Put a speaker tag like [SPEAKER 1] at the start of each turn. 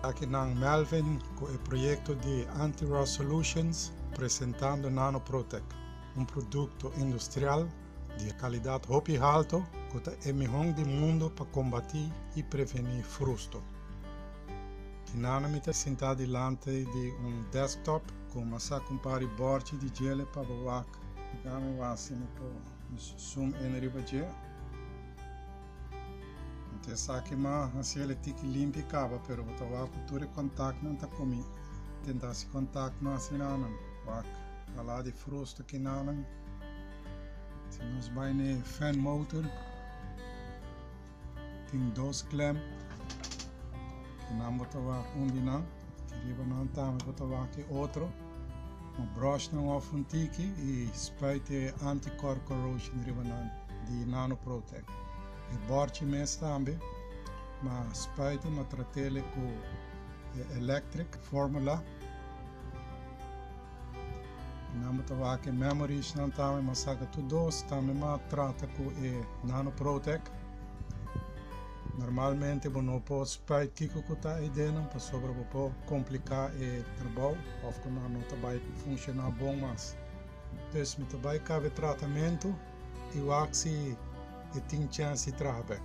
[SPEAKER 1] Akinan Melvin ku e proyekto di Anti-Rust Solutions presentando NanoProtec, un produkto industrial di kalidat hopi halto ku ta e mihó di mundu pa kombatí i prevení frusto. Kinan mi ta sintá dilanti di un desktop ku m'a saka un par di bòrchi di djele pa bo wak. Dame wak si mi por zoom in riba dje. Anto esaki m'a hasi el e tiki limpi kaba pero bo ta wak ku tur e kontaktnan ta ku mi. Tenta hasi kontakt mas kinanan. Wak hala di frusto kinanan. Si nos bai n'e fan motor tin dos klem. Kinan bo ta wak un di nan. Riba nan tambe bo ta wak e otro. M'a brush nan òf un tiki i spuit e anti-core corrosion riba nan di NanoProtec. E bòrchi mes tambe m'a spuit e m'a trat'el ku e electric formula. Nan bo ta wak e memories nan tambe m'a saka tur dos tambe m'a trata ku e NanoProtec. Normalmente bo no por spuit kiko ku ta eidenan pasobra bo por kompliká e trabou òf ku nan no ta bai funshoná bon mas. Dus mi ta bai kaba e tratamentu i wak si e tin chèns di traha bèk.